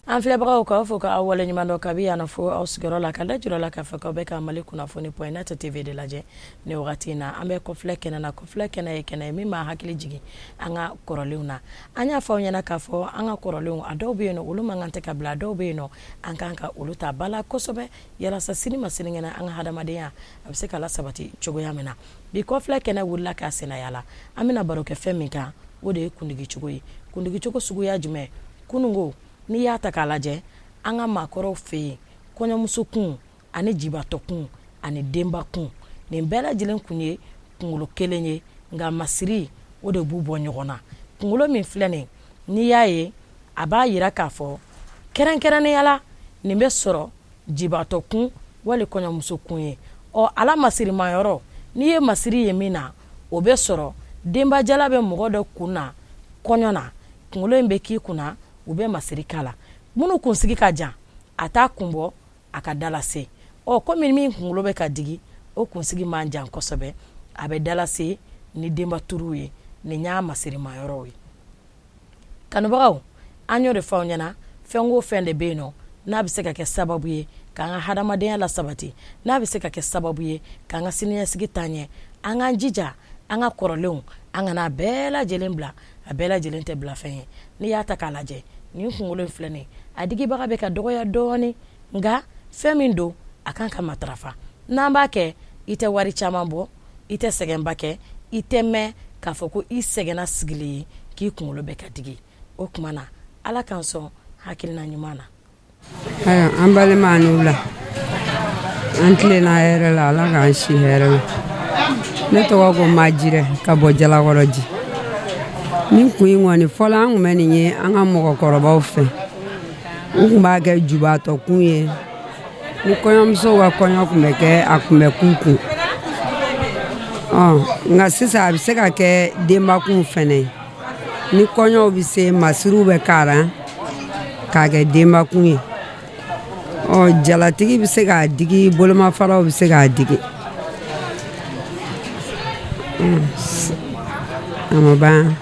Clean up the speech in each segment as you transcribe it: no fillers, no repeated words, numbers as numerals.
An filɛbagaw k'aw fo k'aw waleɲuman dɔn kabi yan fo aw sigiyɔrɔ la ka da jira la k'a fɔ k'aw bɛ ka Mali kunnafoni point net TV de lajɛ nin wagati in na. An bɛ kɔfilɛ kɛnɛ na, kɔfilɛ kɛnɛ ye kɛnɛ ye min b'an hakili jigin an ka kɔrɔlenw na. An y'a fɔ aw ɲɛna k'a fɔ an ka kɔrɔlenw, a dɔw bɛ yen nɔ olu man kan tɛ ka bila, a dɔw bɛ yen nɔ an kan ka olu ta ba la kosɛbɛ yalasa sini ma sinikɛnɛ an ka hadamadenya a bɛ se ka lasabati cogoya min na. Bi kɔfilɛ kɛnɛ wulila k'a sennayaala, an bɛna baro kɛ fɛn min kan o de ye kundigicogo ye. Kundigicogo suguya jumɛn? Kununko n'i y'a ta k'a lajɛ an ka maakɔrɔw fɛ yen, kɔɲɔmusokun ani jibatɔkun ani denbakun, nin bɛɛ lajɛlen kun ye kunkolo kelen ye, nka masiri o de b'u bɔ ɲɔgɔn na. Kunkolo min filɛ nin, n'i y'a ye a b'a jira k'a fɔ kɛrɛnkɛrɛnnenya la nin bɛ sɔrɔ jibatɔkun wali kɔɲɔmusokun ye. Ɔ a la masirimayɔrɔ, n'i ye masiri ye min na, o bɛ sɔrɔ denbajala bɛ mɔgɔ dɔ kun na kɔɲɔ na, kunkolo in bɛ k'i kunna, u bɛ masiri k'a la. Minnu kunsigi ka jan, a t'a kun bɔ a ka dalase. Ɔ komi min kunkolo bɛ ka digi, o kunsigi man jan kosɛbɛ, a bɛ dalase ni denbaturu ye. Nin y'a masirimayɔrɔw ye. Kanubagaw, an y'o de fɔ aw ɲɛna, fɛn o fɛn de bɛ yen nɔ n'a bɛ se ka kɛ sababu ye k'an ka hadamadenya lasabati, n'a bɛ se ka kɛ sababu ye k'an ka siniɲɛsigi taa ɲɛ, an k'an jija an ka kɔrɔlenw, an kana a bɛɛ lajɛlen bila. A bɛɛ lajɛlen tɛ bila fɛn ye. N'i y'a ta k'a lajɛ, nin kunkolo in filɛ nin ye, a digibaga bɛ ka dɔgɔya dɔɔnin, nka fɛn min don, a kan ka matarafa. N'an b'a kɛ, i tɛ wari caman bɔ, i tɛ sɛgɛnba kɛ, i tɛ mɛn k'a fɔ ko i sɛgɛnna sigili ye k'i kunkolo bɛ ka digi. O tuma na, Ala k'an sɔn hakilina ɲuman na. Ayiwa an balima a ni wula an tilenna hɛrɛ la ala k'an si hɛrɛ la ne tɔgɔ ko Majirɛ ka bɔ Jalakɔrɔji nin kun in kɔni fɔlɔ an tun bɛ nin ye an ka mɔgɔkɔrɔbaw fɛ u tun b'a kɛ jubatɔ kun ye ni kɔɲɔmusow ka kɔɲɔ tun bɛ kɛ a tun bɛ k'u kun nka sisan a bɛ se ka kɛ denbakun fɛnɛ ye ni kɔɲɔw bɛ se masiriw bɛ k'a ra k'a kɛ denbakun ye ɔ jalatigi bɛ se k'a digi bolomafaraw bɛ se k'a digi a ma ban.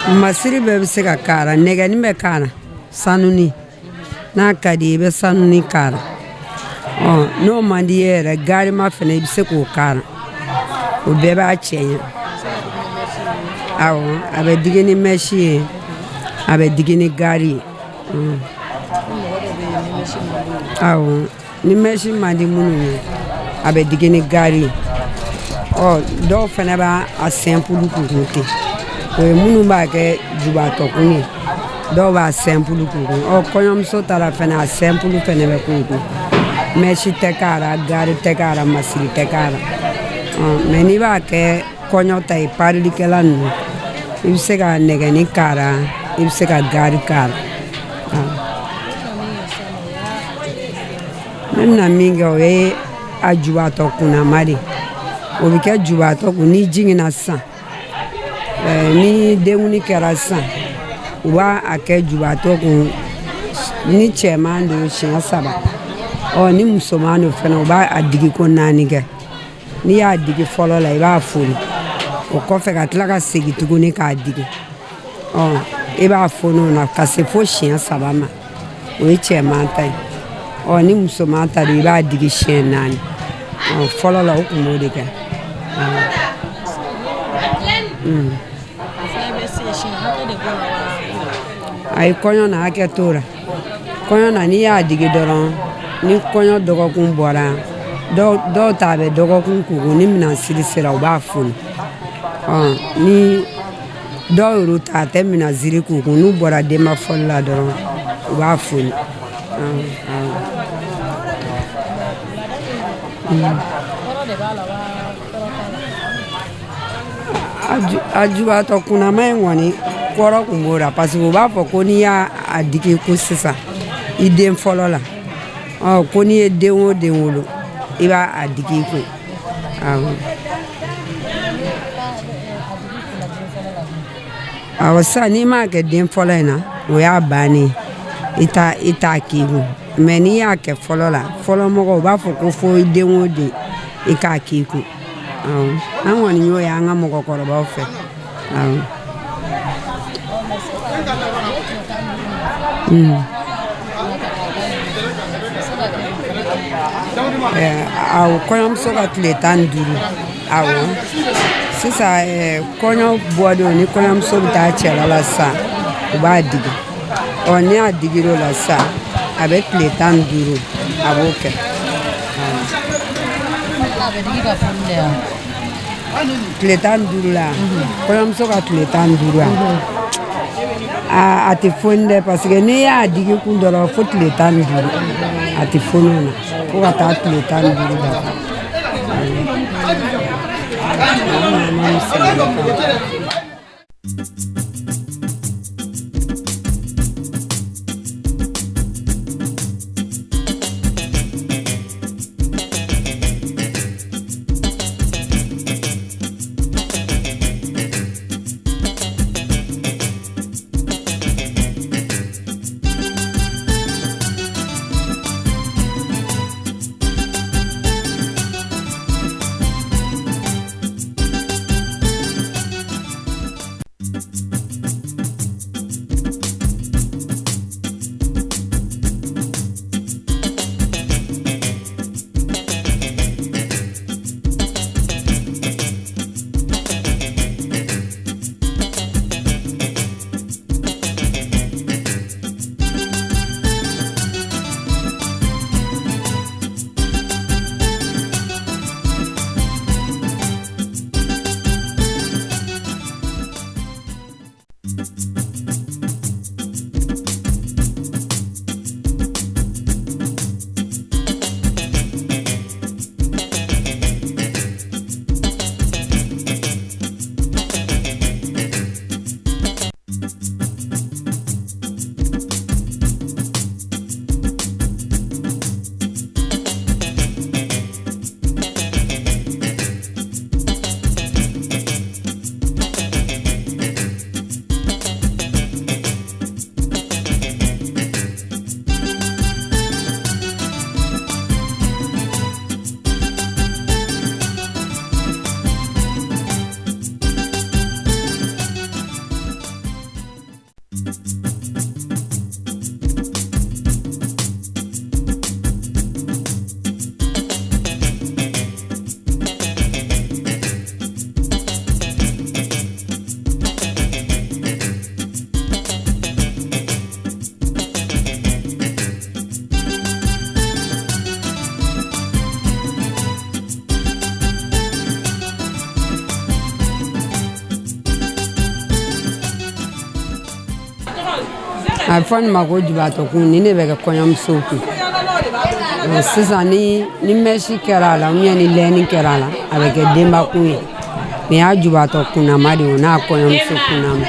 Masiri bɛɛ bɛ se ka k'a ra nɛgɛnin bɛ k'a ra sanuni n'a ka di i bɛ sanuni k'a ra ɔ n'o man di ye yɛrɛ garima fana i bɛ se k'o k'a ra o bɛɛ b'a cɛɲa awɔ a bɛ digi ni mɛsi ye a bɛ digi ni gari ye awɔ Ni mɛsi man di minnu ye a bɛ digi ni gari ye ɔ dɔw fana b'a a sɛnpulu k'u kun ten o ye minnu b'a kɛ jubatɔkun ye dɔw b'a sɛnpulu k'u kun ɔ kɔɲɔmuso ta la fana a sɛnpulu fana bɛ k'u kun mɛsi tɛ k'a ra gari tɛ k'a ra masiri tɛ k'a ra mɛ n'i b'a kɛ kɔɲɔ ta ye parilikɛla ninnu i bɛ se ka nɛgɛnin k'a ra i bɛ se ka gari k'a ra Ne bɛna min kɛ o ye a jubatɔ kunnama de o bɛ kɛ jubatɔ kun ni jiginna sisan ni denkundi kɛra sisan u b'a a kɛ jubatɔ kun ni cɛman don siɲɛ saba ɔ ni musoman don fana u b'a a digi ko naani kɛ n'i y'a digi fɔlɔ la i b'a foni o kɔfɛ ka tila ka segin tuguni k'a digi ɔ i b'a foni o la ka se fo siɲɛ saba ma o ye cɛman ta ye ɔ ni musoman ta don i b'a digi siɲɛ naani ɔ fɔlɔ la u tun b'o de kɛ. Ayi kɔɲɔ na hakɛ t'o la kɔɲɔ na n'i y'a digi dɔrɔn ni kɔɲɔ dɔgɔkun bɔra dɔw ta bɛ dɔgɔkun k'u kun ni minɛnsiri sera u b'a foni ɔ ni dɔw yɛrɛ ta tɛ minɛnsiri k'u kun n'u bɔra denba fɔli la dɔrɔn u b'a foni. Kɔrɔ de b'a la wa kɔrɔ t'a la? A jubaatɔ kunnama in kɔni, kɔrɔ tun b'o la, parce que u b'a fɔ ko n'i y'a digi ko sisan i den fɔlɔ la, ɔ ko n'i ye den o den wolo, i b'a a digi i kun. Awɔ. Awɔ, sisan n'i m'a kɛ den fɔlɔ in na, o y'a bannen ye, i t'a k'i kun. Mais n'i y'a kɛ fɔlɔ la, fɔlɔ mɔgɔw u b'a fɔ ko fo i den o den i k'a k'i kun. Awɔ, an kɔni y'o ye an ka mɔgɔkɔrɔbaw fɛ. Awɔ. Awɔ, kɔɲɔmuso ka tile 15. Awɔ, sisan kɔɲɔ bɔdenw ni kɔɲɔmuso bɛ taa cɛla la sisan, u b'a digi. Ɔ n'i y'a digir'o la sisan, a bɛ tile 15 a b'o kɛ. A bɛ digi ka foni de wa? Tile 15 la, kɔɲɔmuso ka tile 15 a tɛ foni dɛ, parce que n'i y'a digi kun dɔrɔn fo tile 15, a tɛ foni o la fo ka taa tile 15 dafa. A bɛ fɔ nin ma ko jubaatɔkun, ni ne bɛ kɛ kɔɲɔmusow kun. Sisan ni mèche kɛra a la ou bien ni lɛni kɛra a la, a bɛ kɛ denbakun ye. Nin y'a jubaatɔ kunnama de ye, o n'a kɔɲɔmuso kunnama.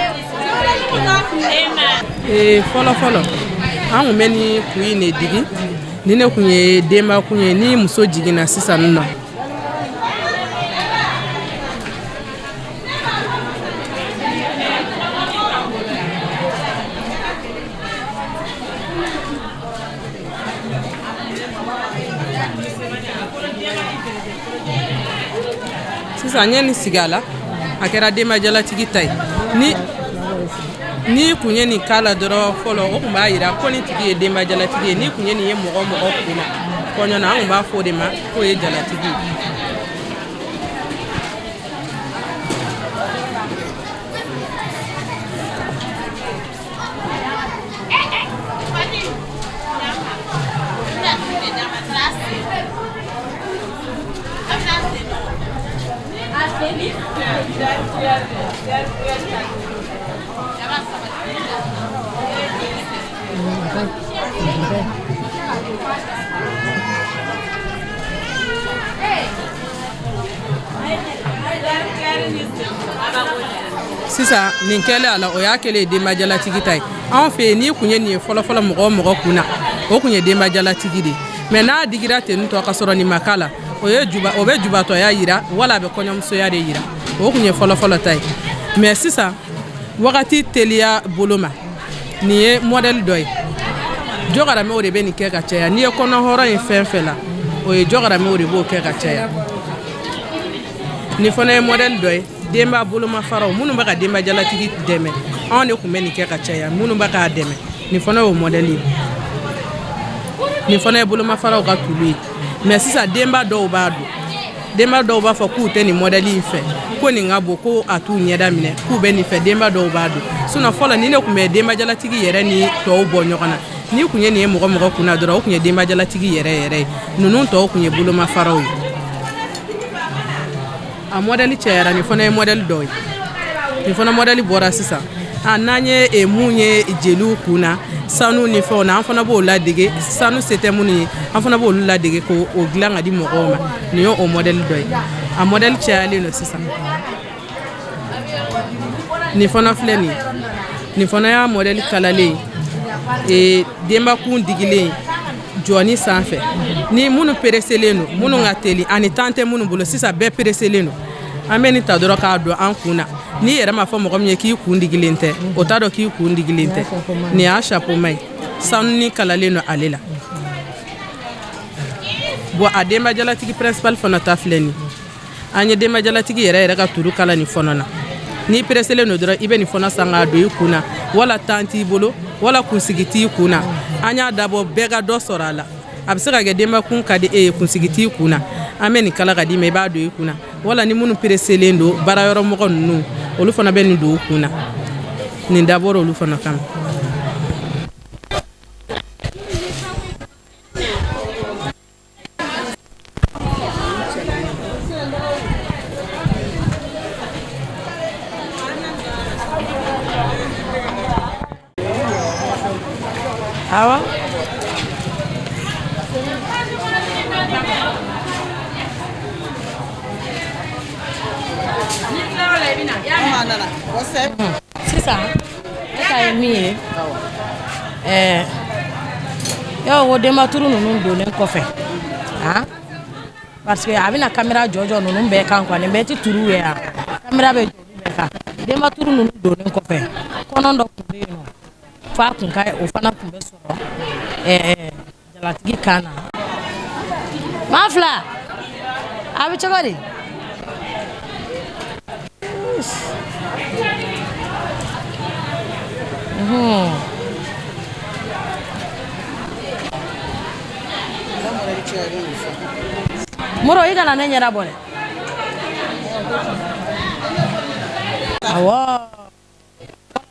Fɔlɔ fɔlɔ an kun bɛ nin kun in de digi, ni ne kun ye denbakun ye, ni muso jiginna sisan nɔ. Sisan n ye nin sigi a la, a kɛra denbajalatigi ta ye. Ni kun ye nin k'a la dɔrɔn fɔlɔ, o kun b'a yira ko nin tigi ye denbajalatigi ye. Ni kun ye nin ye mɔgɔ mɔgɔ kun na kɔɲɔ na, an kun b'a fɔ o de ma k'o ye jalatigi ye. Sisan nin kɛlen a la, o y'a kɛlen ye denbajalatigi ta ye. Anw fɛ yen, n'i kun ye nin ye fɔlɔfɔlɔ, mɔgɔ o mɔgɔ kun na, o kun ye denbajalatigi de ye. Mais n'a digira ten tɔ ka sɔrɔ nin ma k'a la, o ye juba, o bɛ jubatɔya yira wala a bɛ kɔɲɔmusoya de yira. O kun ye fɔlɔfɔlɔ ta ye. Mais sisan, wagati teliya bolo ma, nin ye modèle dɔ ye. Jɔkaramɛw de bɛ nin kɛ ka caya. N'i ye kɔnɔhɔrɔn ye fɛn fɛn la, o ye jɔkaramɛw de b'o kɛ ka caya. Nin fana ye modèle dɔ ye. Denba bolomafaraw minnu bɛ ka denbajalatigi dɛmɛ, anw de tun bɛ nin kɛ ka caya, minnu bɛ k'a dɛmɛ. Nin fana y'o modèle ye. Nin fana ye bolomafaraw ka tulu ye. Mais sisan, denba dɔw b'a don, denba dɔw b'a fɔ k'u tɛ nin modèle in fɛ, ko nin ka bon, ko a t'u ɲɛda minɛ, k'u bɛ nin fɛ. Denba dɔw b'a don. Sinon fɔlɔ, ni ne tun bɛ denbajalatigi yɛrɛ ni tɔw bɔ ɲɔgɔn na, n'i tun ye nin ye mɔgɔ mɔgɔ kunna dɔrɔn, o tun ye denbajalatigi yɛrɛ yɛrɛ ye. Ninnu tɔw tun ye bolomafaraw ye. A modèle cayara. Nin fana ye modèle dɔ ye. Nin fana modèle bɔra sisan. A n'an ye mun ye jeliw kun na, sanu ni fɛnw na, an fana b'o ladege. Sanu se tɛ minnu ye, an fana b'olu ladege k'o dilan ka di mɔgɔw ma. Nin ye o modèle dɔ ye. A modèle cayalen don sisan. Nin fana filɛ nin ye. Nin fana y'a modèle kalalen ye, denbakun digilen jɔni sanfɛ. Ni minnu pereselen don, minnu ka teli ani temps tɛ minnu bolo, sisan bɛɛ pereselen don, an bɛ nin ta dɔrɔn k'a don an kun na. N'i yɛrɛ m'a fɔ mɔgɔ min ye k'i kun digilen tɛ, o t'a dɔn k'i kun digilen tɛ. Nin y'a chapeau ma ye, sanuni kalalen don ale la. Bon, a denbajalatigi principal fana ta filɛ nin. An ye denbajalatigi yɛrɛ yɛrɛ ka turu kala nin fana na. N'i pereselen don dɔrɔn, i bɛ nin fana san k'a don i kun na, wala temps t'i bolo, wala kunsigi t'i kun na. An y'a dabɔ bɛɛ ka dɔ sɔrɔ a la. A bɛ se ka kɛ denbakun ka di e ye, kunsigi t'i kun na, an bɛ nin kala ka d'i ma, i b'a don i kun na. Wala ni minnu pereselen don, baarayɔrɔmɔgɔ ninnu, olu fana bɛ nin don u kun na. Nin dabɔra olu fana kama. Awɔ. Sisan ne ta ye min ye, yɔrɔ ko denbaturu ninnu donnen kɔfɛ, han, parce que a bɛna caméra jɔjɔ ninnu bɛɛ kan quoi. Nin bɛɛ tɛ turu ye yan, caméra bɛ jɔ olu bɛɛ kan. Denbaturu ninnu donnen kɔfɛ, kɔnɔ dɔ tun bɛ yen nɔ f'a kun ka, o fana tun bɛ sɔrɔ jalatigi kan na. Maa fila, a bɛ cogo di? Moro, i kana ne ɲɛda bɔ dɛ. Awɔ,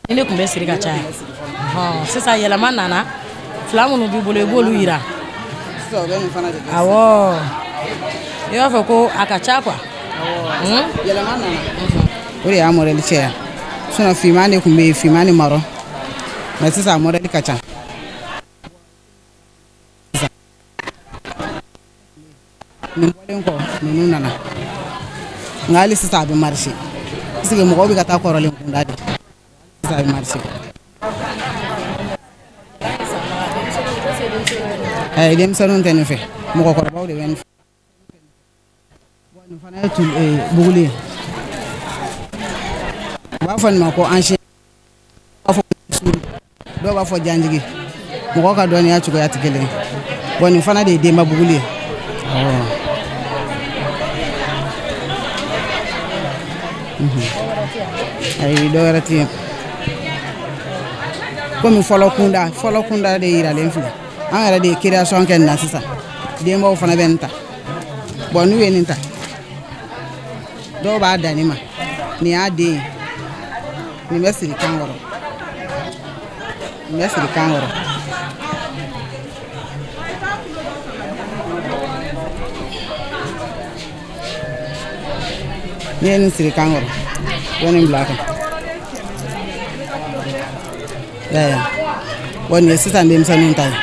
ni ne tun bɛ siri ka caya. Sisan yɛlɛma nana. Fila minnu b'i bolo, i b'olu yira. Awɔ, i b'a fɔ ko a ka ca quoi. Yɛlɛma nana, o de y'a modèle caya. Sinon finman de tun bɛ yen, finman ni marron. Mais sisan a modèle ka ca. Nin bɔlen kɔ, ninnu nana. Nka hali sisan a bɛ marcher, parce que mɔgɔw bɛ ka taa kɔrɔlen kunda de. Sisan a bɛ marcher. Ayi, denmisɛnninw tɛ nin fɛ, mɔgɔkɔrɔbaw de bɛ nin fɛ. Nin fana ye tulu buguli ye. U b'a fɔ nin ma ko ancien, b'a fɔ suru, dɔw b'a fɔ janjigi. Mɔgɔw ka dɔnniya cogoya tɛ kelen ye. Bon, nin fana de ye denba buguli ye. Awɔ. Ayi, dɔ wɛrɛ tɛ yen. Komi fɔlɔ kunda, fɔlɔ kunda de yiralen filɛ. An yɛrɛ de ye création kɛ nin na sisan. Denbaw fana bɛ nin ta. Bon, n'u ye nin ta, dɔw b'a dan nin ma. Nin y'a den ye. Nin bɛ siri kan kɔrɔ, nin bɛ siri kan kɔrɔ. N'i ye nin siri kan kɔrɔ, i bɛ nin bila a kan. I y'a ye wa? Bon, nin ye sisan denmisɛnninw ta ye.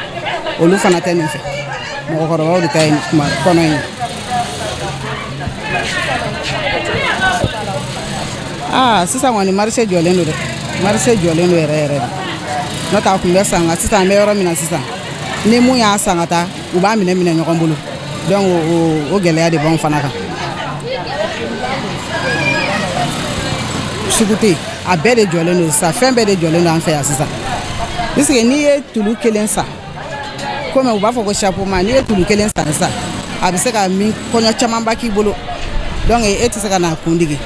Olu fana tɛ nin fɛ, mɔgɔkɔrɔbaw de ta ye kuma kɔnɔ in ye. Aa, sisan kɔni, marché jɔlen don dɛ, marché jɔlen don yɛrɛ yɛrɛ de. N'o tɛ, a tun bɛ san, nka sisan an bɛ yɔrɔ min na sisan, ni mun y'a san ka taa, u b'a minɛ minɛ ɲɔgɔn bolo. Donc o gɛlɛya de b'anw fana kan. Sugu tɛ yen, a bɛɛ de jɔlen don sisan, fɛn bɛɛ de jɔlen don an fɛ yan sisan, puisque n'i ye tulu kelen san, komi u b'a fɔ ko chapeau ma, n'i ye tulu kelen san sisan, a bɛ se ka min kɔɲɔ camanba k'i bolo. Donc e tɛ se ka na kun digi.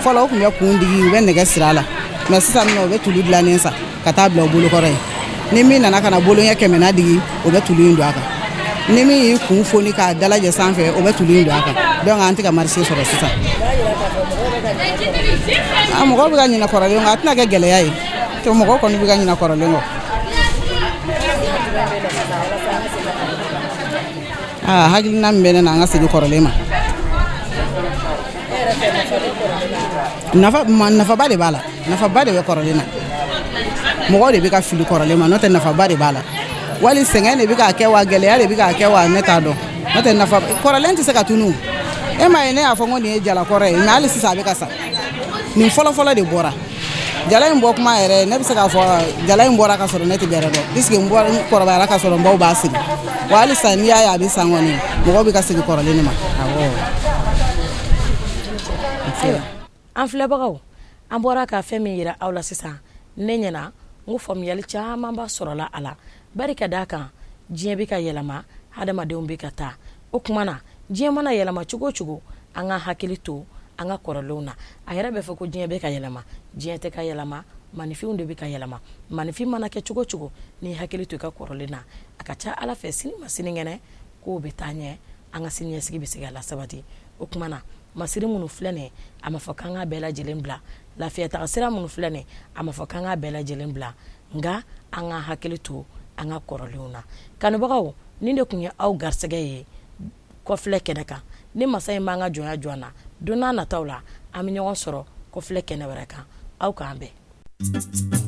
Fɔlɔ, u tun bɛ kun digi, u bɛ nɛgɛ siri a la, mais sisan nɔ, u bɛ tulu dilannen san ka taa bila u bolokɔrɔ yen. Ni min nana ka na boloɲɛ 100 na digi, o bɛ tulu in don a kan. Ni min y'i kun foni k'a dalajɛ sanfɛ, o bɛ tulu in don a kan. Donc an tɛ ka marché sɔrɔ sisan. A mɔgɔw bɛ ka ɲinɛ kɔrɔlen kɔ, a tɛna kɛ gɛlɛya ye to, mɔgɔw kɔni bɛ ka ɲinɛ kɔrɔlen kɔ. Aa, hakilina min bɛ ne na, an ka segin kɔrɔlen ma. Nafa nafaba de b'a la, nafaba de bɛ kɔrɔlen na. Mɔgɔw de bɛ ka fili kɔrɔlen ma, n'o tɛ nafaba de b'a la. Wali sɛgɛn de bɛ k'a kɛ wa, gɛlɛya de bɛ k'a kɛ wa, ne t'a dɔn. N'o tɛ, nafa kɔrɔlen tɛ se ka tunu. E m'a ye, ne y'a fɔ ko nin ye jalakɔrɔ ye, mais hali sisan a bɛ ka san. Nin fɔlɔfɔlɔ de bɔra, jala in bɔ kuma yɛrɛ, ne bɛ se k'a fɔ jala in bɔra ka sɔrɔ ne tɛ bɛrɛ dɔn, puisque n bɔra, n kɔrɔbayara ka sɔrɔ n baw b'a siri. Wa hali sisan, n'i y'a ye a bɛ san kɔni, mɔgɔw bɛ ka segin kɔrɔlen de ma, awɔ. An filɛbagaw, an bɔra ka fɛn min yira aw la sisan, ne ɲɛna n ko faamuyali camanba sɔrɔla a la. Bari ka d'a kan, diɲɛ bɛ ka yɛlɛma, hadamadenw bɛ ka taa. O tuma na, diɲɛ mana yɛlɛma cogo o cogo, an ka hakili to an ka kɔrɔlenw na. A yɛrɛ bɛ fɔ ko diɲɛ bɛ ka yɛlɛma, diɲɛ tɛ ka yɛlɛma, maninfinw de bɛ ka yɛlɛma. Maninfin mana kɛ cogo o cogo, n'i hakili to i ka kɔrɔlen na, a ka ca Ala fɛ, sini ma sinikɛnɛ, kow bɛ taa ɲɛ, an ka siniɲɛsigi bɛ se ka lasabati. O tuma na, masiri minnu filɛ nin ye, a ma fɔ k'an k'a bɛɛ lajɛlen bila. Lafiya taga sira minnu filɛ nin ye, a ma fɔ k'an k'a bɛɛ lajɛlen bila, nka an ka hakili to an ka kɔrɔlenw na. Kanubagaw, nin de tun ye aw garisɛgɛ ye kɔfilɛ kɛnɛ kan. Ni masa in b'an ka jɔnya jɔ an na, don n'a nataw la, an bɛ ɲɔgɔn sɔrɔ kɔfilɛ kɛnɛ wɛrɛ kan. Aw k'an bɛn.